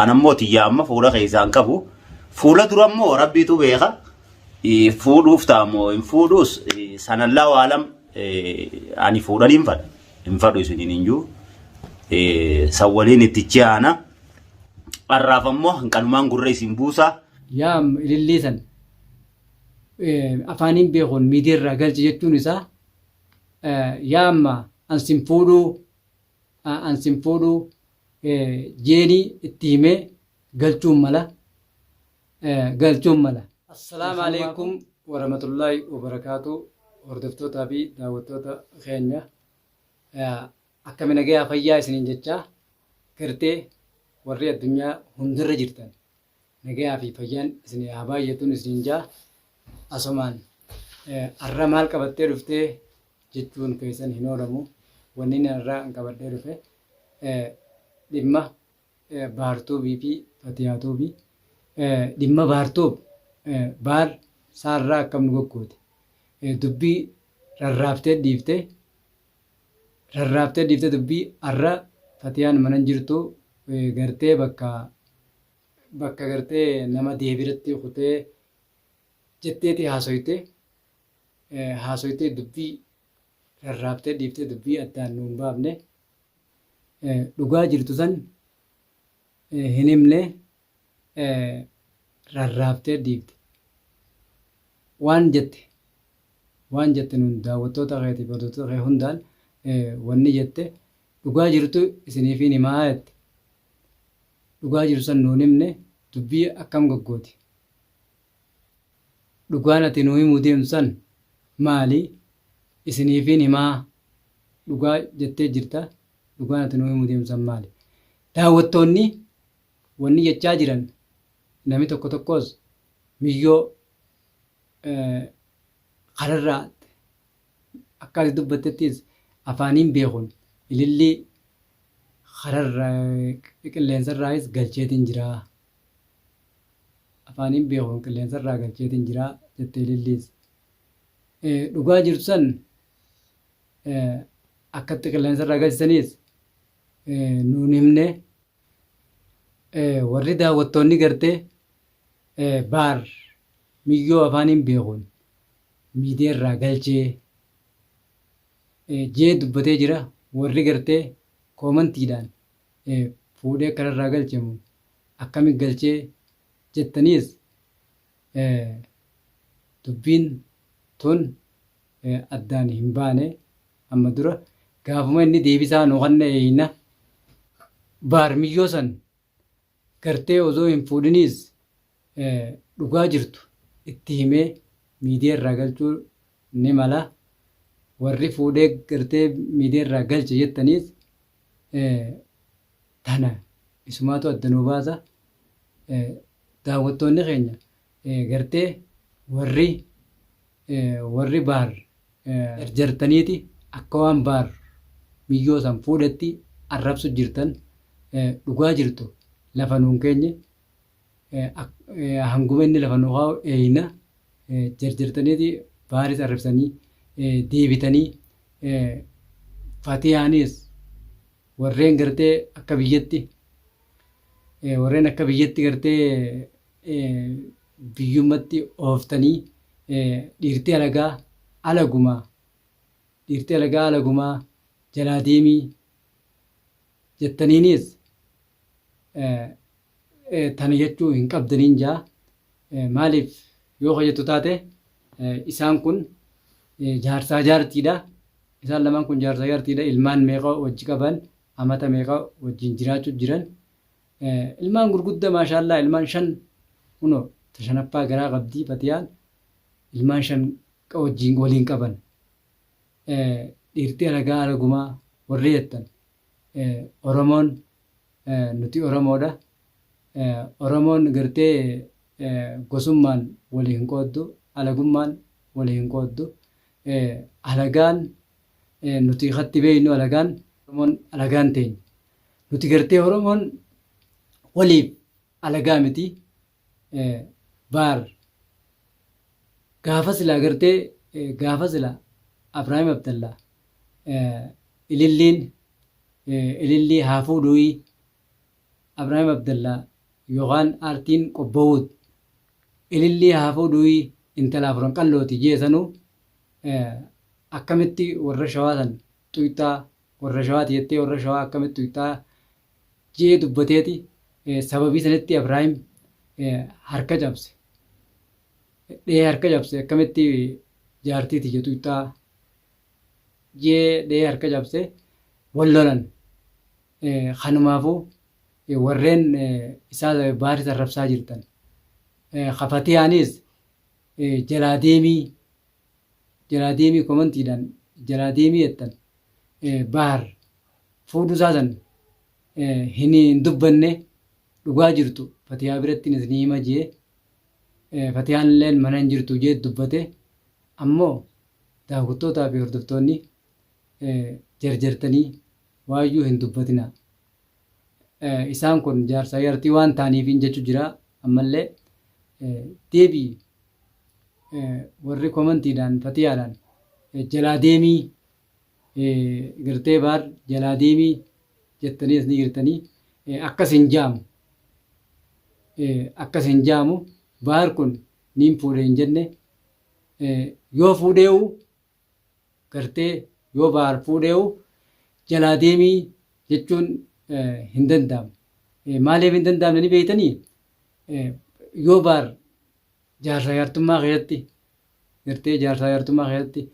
An ammoo tiyya amma fuula keessaa hin qabu. Fuula dura immoo rabbiitu beeka. Fuudhuuf ta'a moo hin fuudhuus sanallaa waalam ani fuudhan hin fadha. Hin fadhu isiniin hin jiru. San waliin itti chi'aana. Har'aaf ammoo hanqanumaan gurra isin buusaa. Yaa ilillii san afaaniin beekuun miidiyaa irraa galche jechuun isaa yaa amma an sin fuudhuu an sin fuudhuu jeenii itti himee galchuun mala galchuun mala. Assalaamu alaikum warahmatullaahi wabarakaatu hordoftootaa fi daawwattoota keenya akkami nagayaa fayyaa isiniin jechaa gartee warri addunyaa hundarra jirtan nagayaa fi fayyaan isin haa baay'atuun isiniin jaa asumaan arra maal qabattee dhuftee jechuun keessan hin oolamu wanni inni arra an qabadhee dhufe dhimma Baartuubii fi Fatiyaatuubii dhimma Baartuub Baar saarraa akkam nu goggoote dubbii rarraaftee dhiifte rarraaftee dhiifte dubbii arra Fatiyaan manan jirtu gartee bakka bakka gartee nama deebiratti kutee jetteeti haasoyte haasoytee dubbii rarraaftee dhiiftee dubbii addaan nuun baafne dhugaa jirtu san hin himne rarraaftee dhiifte. Waan jette waan jette nuun daawwattoota keetiif hordoftoota kee hundaan wanni jette dhugaa jirtu isiniifiin himaa jette. Dhugaa jirtu san nuun himne dubbii akkam gaggooti. Dhugaan ati nuu himuu deemtu san maali? Isiniifiin himaa dhugaa jettee jirta dhugaan ati nuu himuu deemtu san maali? Daawwattoonni wanni jechaa jiran nami tokko tokkos miyyoo kararraa akka ati dubbattettis afaaniin beekun ilillii kararra qilleensarraayis galcheetiin jiraa. Afaaniin beekuun qilleensarraa galcheetiin jira jette Ililliis. Dhugaa jirtu san akkatti qilleensarraa galchisaniis nuun himne. Warri daawwattoonni gartee baar miyyoo afaaniin beekuun miidiyaarraa galchee jee dubbatee jira. Warri gartee koomantiidhaan fuudhee kararraa galche moo akkami galchee jettaniis dubbiin tun addaan hin baane amma dura gaafuma inni deebisaa nu kanne eeyna baar miyyoo san gartee osoo hin fuudhiniis dhugaa jirtu itti himee miidiyaa irraa galchuu ni mala warri fuudhee gartee miidiyaa irraa galche jettaniis tana isumaatu adda nuu baasa. Daawwattoonni keenya gartee warri warri baar jarjartaniiti akka waan baar miyyoo san fuudhetti arrabsu jirtan dhugaa jirtu lafa nuun keenye hanguma inni lafa nuu kaa'u eeyna jarjartaniiti baaris arrabsanii deebitanii Fatiyaanis warreen gartee akka biyyatti warreen akka biyyatti gartee biyyummatti ooftanii dhiirtii alagaa alagumaa dhiirtii alagaa alagumaa jalaa deemii jettaniinis tana jechuu hin qabdaniin jaa maaliif yoo ka jettu taate isaan kun jaarsaa jaartiidha isaan lamaan kun jaarsaa jaartiidha ilmaan meeqa wajji qaban amata meeqa wajjin jiraachuu jiran ilmaan gurgudda maashaallaa ilmaan shan kunoo ta shanaffaa garaa qabdii fatiyaan ilmaan shan wajjin waliin qaban dhiirtii alagaa alagumaa warri jettan Oromoon nuti Oromoodha. Oromoon gartee gosummaan walii hin qooddu, alagummaan walii hin qooddu. Alagaan nuti katti beeknu alagaan Oromoon alagaan teenya. Nuti gartee Oromoon waliif alagaa miti. Baar gaafa silaa gartee gaafa silaa Abrahaam Abdallaa ililliin ilillii haa fuudhuuyi Abrahaam Abdallaa yookaan aartiin qobbowuut ilillii haa fuudhuuyi intala afuran qallooti jee sanuu akkamitti warra shawaa san xuyxaa warra shawaati jettee warra shawaa akkamitti xuyxaa jee dubbateeti sababii sanitti Abraahim harka cabse. Dhee harka cabse akkamitti jaartii tiyya xuyxaa jee dhee harka cabse wal lolan. Kanumaafuu warreen isaa baaris arrabsaa jirtan. Ka fatiyaanis jalaa deemii jalaa deemii komantiidhaan jalaa deemii jettan Bahar fuudhuu isaa san hin dubbanne dhugaa jirtu fatiyaa biratti isinii hima jee fatiyaan illeen mana hin jirtu jee dubbate ammoo daawwattootaa fi hordoftoonni jarjartanii waayyuu hin dubbatinaa. Isaan kun jaarsaa jaartii waan ta'aniif hin jechu jira ammallee deebii warri komantiidhaan fatiyaadhaan jalaa deemii gartee baar jalaa deemii jettanii as ni jirtanii akkas hin jaamu akkas hin jaamu baar kun niin fuudhe hin jenne yoo fuudhee'u gartee yoo baar fuudhee'u jalaa deemii jechuun hin danda'amu. Maaliif hin danda'amne ni beektanii? Yoo baar jaarsaa jaartummaa keessatti gartee jaarsaa jaartummaa keessatti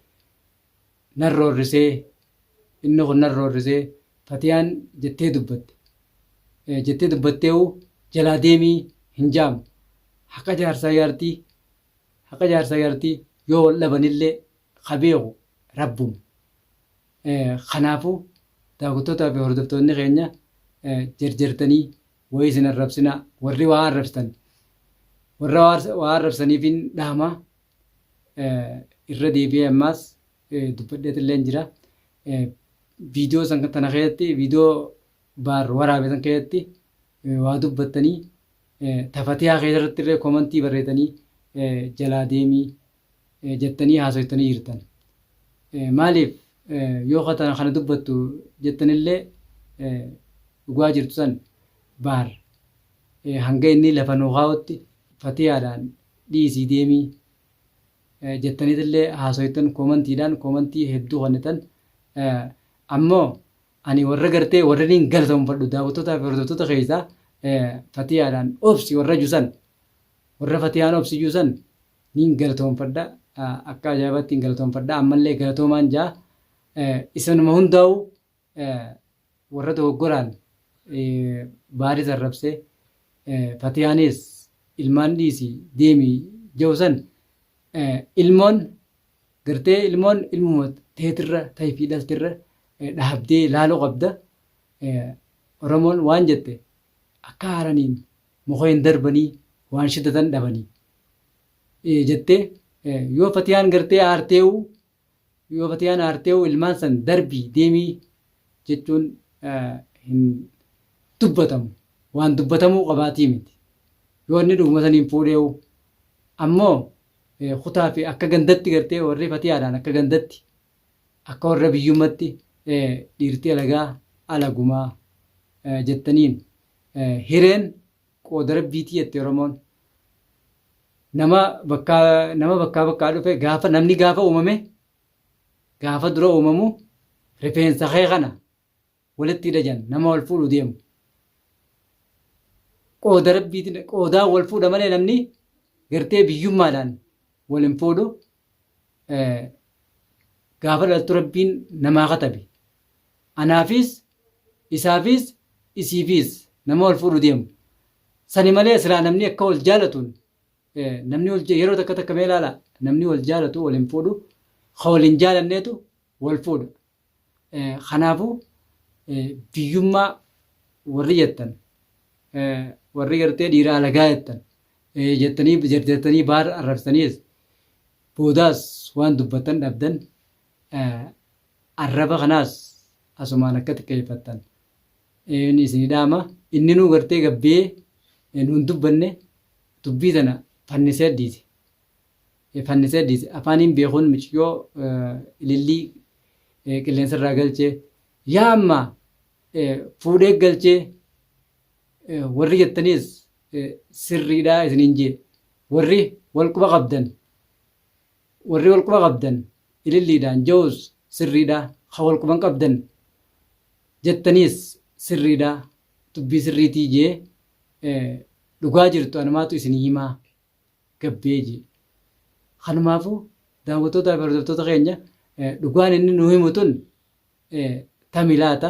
nan roorrisee inni kun nan roorrisee fatiyaan jettee dubbatte jettee dubbattee'u jalaa deemii hin jaamu haqa jaarsaa jaartii haqa jaarsaa jaartii yoo wal dhabanillee ka beeku rabbuma. Kanaafuu daawwattootaa fi hordoftoonni keenya jarjartanii wayii isin arrabsinaa warri waa arrabsitan warra waa arrabsaniifin dhaama irra deebi'ee ammaas dubbadheetillee jira. Viidiyoo san tana keessatti viidiyoo baar waraabe san keessatti waa dubbattanii tafatiyaa keessatti illee komantii barreetanii jalaa deemii jettanii haasoftanii jirtan. Maaliif yoo kana kana dubbattu jettanillee dhugaa jirtu san baar hanga inni lafa nuu kaa'utti fatiyaadhaan dhiisii deemii jettaniitillee haasoytan koomantiidhaan koomantii hedduu kennitan ammoo ani warra gartee warra niin galatoomfadhu daawwattootaa fi hordoftoota keessaa fatiyaadhaan obsi warra jusan warra fatiyaan obsi jusan niin galatoomfadha akka ajaa'ibaatti hin galatoomfadha ammallee galatoomaan jaa isanuma hundaa'u warra dogoggoraan baaris arrabsee fatiyaanis ilmaan dhiisi deemi jedhu san ilmoon gartee ilmoon ilmuma teetirra tayfii dhaltirra dhaabdee laaluu qabda. Oromoon waan jette akka haaraniin mukeen darbanii waan shiddatan dhabanii jettee yoo fatiyaan gartee aartee'u Yoo fatiyaan aarteehu ilmaan san darbii deemii jechuun hin dubbatamu. Waan dubbatamuu qabaatii miti. Yoo inni dhuguma saniin fuudheehu ammoo kutaa fi akka gandatti gartee warri fatiyaadhaan akka gandatti akka warra biyyummatti dhiirtii alagaa alagumaa jettaniin hireen qooda rabbiitii jette Oromoon. Nama bakkaa nama bakkaa bakkaa dhufe gaafa namni gaafa uumame gaafa dura uumamu rifeensa kee kana walitti hidha jedhan nama wal fuudhu deemu. Qooda rabbiitiin qoodaa wal fuudha malee namni gartee biyyummaadhaan wal hin fuudhu. Gaafa dhalattu rabbiin namaa katabe. Anaafis isaafis isiifis nama wal fuudhu deemu. Sani malee silaa namni akka wal jaalatuun namni wal yeroo takka takka mee ilaala namni wal jaalatu wal hin fuudhu ka wal hin jaalanneetu wal fuudha. Kanaafuu biyyummaa warri jettan warri gartee dhiira alagaa jettan jettanii jarjartanii baar arrabsitaniis boodaas waan dubbattan dhabdan arraba kanaas asumaan akka xiqqeeffattan inni isinii dhaama inninuu gartee gabbee nuun dubbanne dubbii tana fannisee dhiise fannisee dhiise afaaniin beekuun miciyyoo ilillii qilleensa irraa galchee yaa amma fuudhee galchee warri jettaniis sirriidha isiniin jee. Warri wal quba qabdan warri wal quba qabdan ililliidhaan ja'uus sirriidha. Ka wal quban qabdan jettaniis sirriidha. Dubbii sirriitii jee dhugaa jirtu anumaatu isinii himaa gabbee jee. Kanumaafuu daawwattootaa fi hordoftoota keenya dhugaan inni nu himu tun tami laata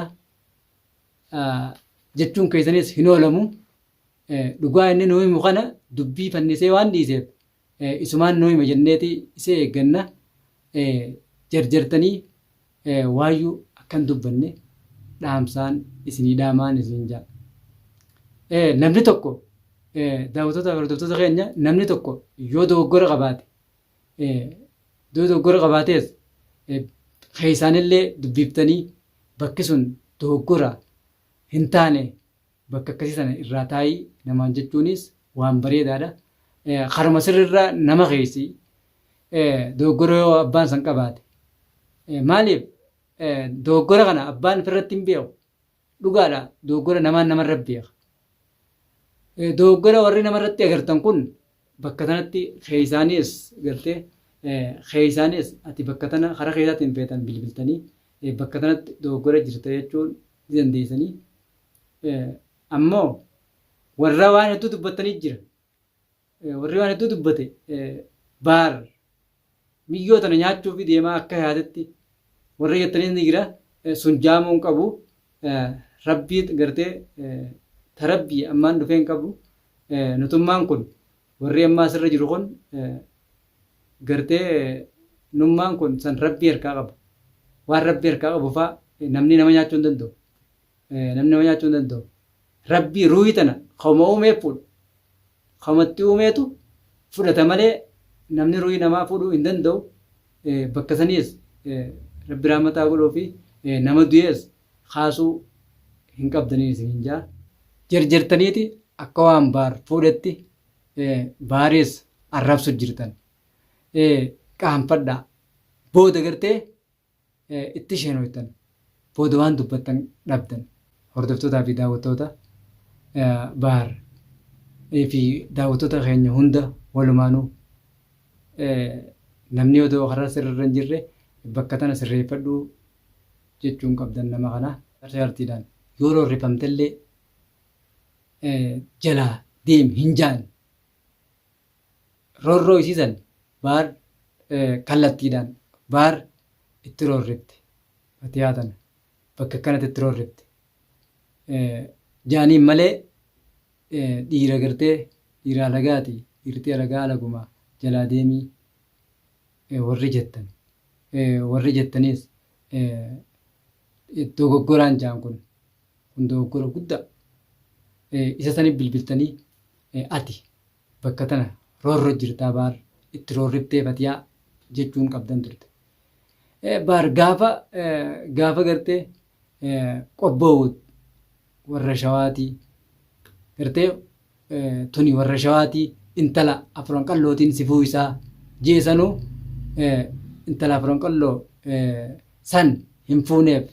jechuun keessanis hin oolamu. Dhugaa inni nu himu kana dubbii fannisee waan dhiiseef isumaan nu hima jenneeti isa eegganna. Jarjartanii waayyuu akka hin dubbanne dhaamsaan isinii dhaamaan isiniin ja'a. Namni tokko daawwattoota fi hordoftoota keenya namni tokko yoo dogoggora qabaate yoo dogoggora qabaatees keessaanillee dubbiftanii bakki sun dogoggora hin taane bakka akkasii sana irraa taa'ii namaan jechuunis waan bareedaadha. Karuma sirriirra nama keessi dogoggora yoo abbaan san qabaate. Maaliif dogoggora kana abbaan ofirratti hin beeku. Dhugaadha dogoggora namaan namarra beeka. Dogoggora warri namarratti agartan kun bakka tanatti keessaaniis gartee keessaaniis ati bakka tana karaa keessaatiin feetan bilbiltanii bakka tanatti dogoggora jirta jechuun ni dandeessanii. Ammoo warra waan hedduu dubbattanii jira. Warri waan hedduu dubbate baar miyyoo tana nyaachuufi deemaa akka yaadetti warri jettaniis ni jira. Sun jaamuu hin qabu. Rabbii gartee ta rabbii ammaan dhufee hin qabu. Nutummaan kun warri ammaa asirra jiru kun gartee nummaan kun san rabbii harkaa qaba. Waan rabbii harkaa qabu faa namni nama nyaachuu hin danda'u. Namni nama nyaachuu hin danda'u. Rabbii ruuhii tana kama uumee fuudha. Kamatti uumeetu fudhata malee namni ruuhii namaa fuudhuu hin danda'u. Bakka saniis rabbi rahmataa godhuu fi nama du'ees kaasuu hin qabdanii isiniin jaa. Jarjartaniiti akka waan baar fuudhetti baariis arrabsu jirtan. Qaanfadhaa. Booda gartee itti sheenoytan booda waan dubbattan dhabdan. Hordoftootaa fi daawwattoota Bahar fi daawwattoota keenya hunda walumaanuu namni odoo karaa sirriirra hin jirre bakka tana sirreeffadhu jechuun qabdan nama kana. Jaartiidhaan yoo roorrifamtellee jalaa deemi hin jaan. Roorroo isii san Bahar kallattiidhaan Bahar itti roorrifte. Fatiyaa tana bakka akkanatti itti roorrifte. Jaaniin malee dhiira gartee dhiira alagaati dhiirti alagaa alaguma jalaa deemii warri jettan warri jettaniis dogoggoraan jaan kun kun dogoggora guddaa isa saniif bilbiltanii ati bakka tana roorro jirtaa baar itti roorriftee fatiyaa jechuun qabdan turte. Baar gaafa gaafa gartee qobboo warra shawaatii gartee tuni warra shawaatii intala afran qallootiin si fuuyisaa jeesanuu intala afran qalloo san hin fuuneef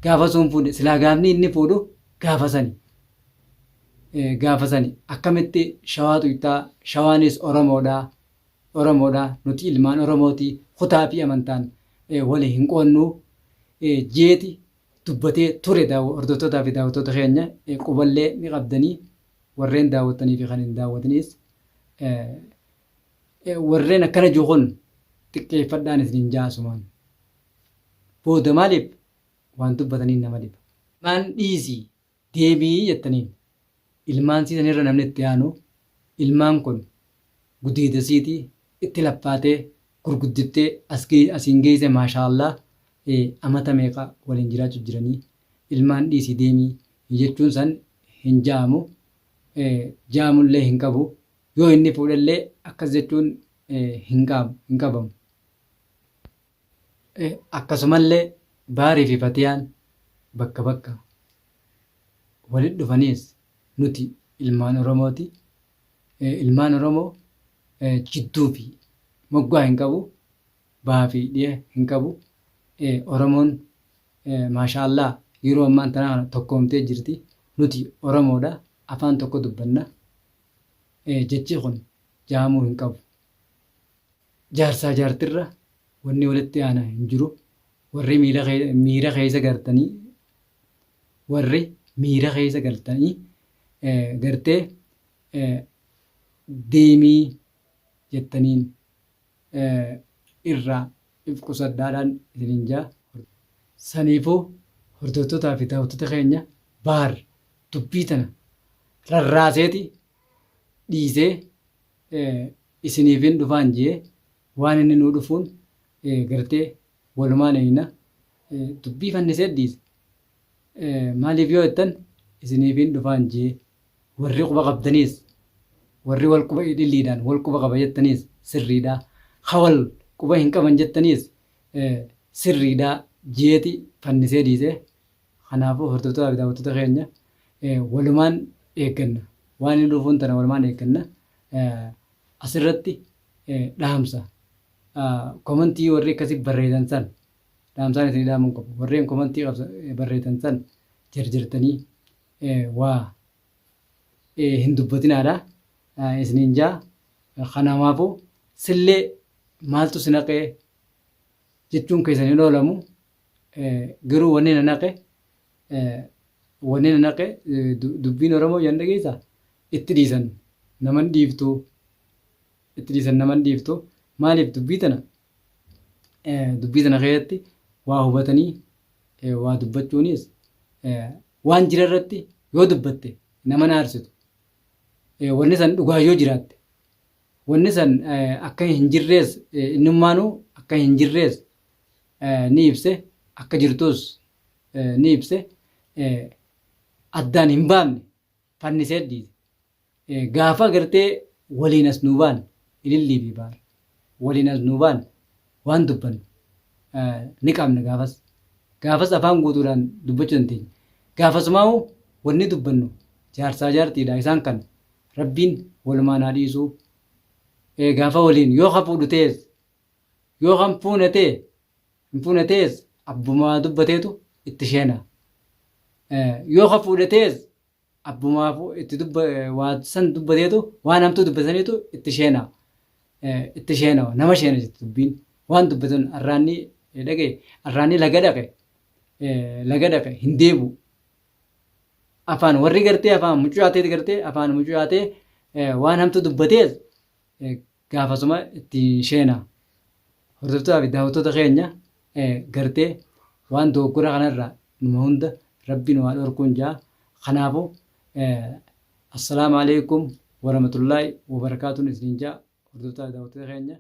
gaafa sun fuune silaa gaafni inni fuudhu gaafa sani. Gaafa sani akkamitti shawaa tuytaa shawaanis oromoodha oromoodha nuti ilmaan oromooti kutaa fi amantaan wali hin qoonnuu jeeti dubbatee ture hordoftootaa fi daawwattoota keenya quballee ni qabdanii warreen daawwattanii fi kan hin daawwatiniis warreen akkana jiru kun xiqqeeffadhaan isiniin jaasumaan booda maaliif waan dubbataniin nama dhiba. Maan dhiisii deebi'i jettaniin. Ilmaan sii sanirra namni itti aanu ilmaan kun gudeeda siiti itti laffaatee gurguddiftee as asiin geeyse maashaa Allah amata meeqa waliin jiraachu jiranii ilmaan dhiisii deemii jechuun san hin ja'amu ja'amullee hin qabu yoo inni fuudhellee akkas jechuun hin qaamu hin qabamu. Akkasumallee Baarii fi Fatiyaan bakka bakka walit dhufaniis nuti ilmaan Oromooti. Ilmaan Oromoo jidduu fi moggaa hin qabu, baha fi dhiha hin qabu. Oromoon maashaa Allah yeroo ammaan tanaa kana tokkoomtee jirti. Nuti Oromoodha, afaan tokko dubbanna. Jechi kun jaamuu hin qabu. Jaarsaa jaartirra wanni walitti aana hin jiru. Warri miira keessa gartanii warri miira keessa galtanii gartee deemii jettaniin irraa if qusadhaadhaan isiniin jaa. Saniifuu hordoftootaa fi daawwattoota keenya Baar dubbii tana rarraaseeti dhiisee isiniifin dhufaan jee waan inni nuu dhufuun gartee walumaan eeyna dubbii fannisee dhiise. Maaliif yoo jettan isiniifin dhufaan jee warri quba qabdaniis warri wal quba ililliidhaan wal quba qaba jettaniis sirriidha. Ka wal quba hin qaban jettaniis sirriidha jeeti fannisee dhiise. Kanaafuu hordoftootaa fi daawwattoota keenya walumaan eegganna. Waan inni dhufuun tana walumaan eegganna. Asirratti dhaamsa komantii warri akkasii barreessan san dhaamsaan isinii dhaamuun qabu. Warreen komantii barreessan san jarjartanii waa hin dubbatinaadha isiniin jaa. Kanamaafuu sillee maaltu si naqee jechuun keessan hin oolamu. Garuu wanni na naqe wanni na naqe dubbiin Oromoo jedhan dhageessaa itti dhiisan naman dhiiftuu itti dhiisan naman dhiiftuu maaliif dubbii tana dubbii tana keessatti waa hubatanii waa dubbachuunis waan jira irratti yoo dubbatte nama aarsitu wanni san dhugaa yoo jiraatte wanni san akka hin jirrees innummaanuu akka hin jirrees ni ibse akka jirtus ni ibse addaan hin baafne fannisee dhiise. Gaafa gartee waliin as nuu baan ilillii fi baar waliin as nuu baan waan dubbannu ni qabna gaafas. Gaafas afaan guutuudhaan dubbachuu dandeenya. Gaafasumaa'u wanni dubbannu jaarsaa jaartiidha isaan kan rabbiin walumaan haa dhiisuu. Gaafa waliin yoo ka fuudhu ta'es Yoo kan fuune ta'e hin fuune ta'es abbumaa dubbateetu itti sheena. Yoo kan fuudhe ta'es abbumaa itti dubba waa san dubbateetu waan hamtuu dubbataniitu itti sheena. Itti sheena nama sheena jetti dubbiin. Waan dubbatan arraanni dhaqe arraanni laga dhaqe laga dhaqe hin deebi'u. Afaan warri gartee afaan mucucaatee gartee afaan mucucaatee waan hamtuu dubbatees gaafasuma ittiin sheena. Hordoftootaa fi daawwattoota keenya gartee waan dogoggora kanarraa numa hunda rabbi nu haa dhorkuun jaa. Kanaafuu assalaamu alaikum warahmatullaahi wabarakaatuun isiniin jaa hordoftootaa fi daawwattoota keenya.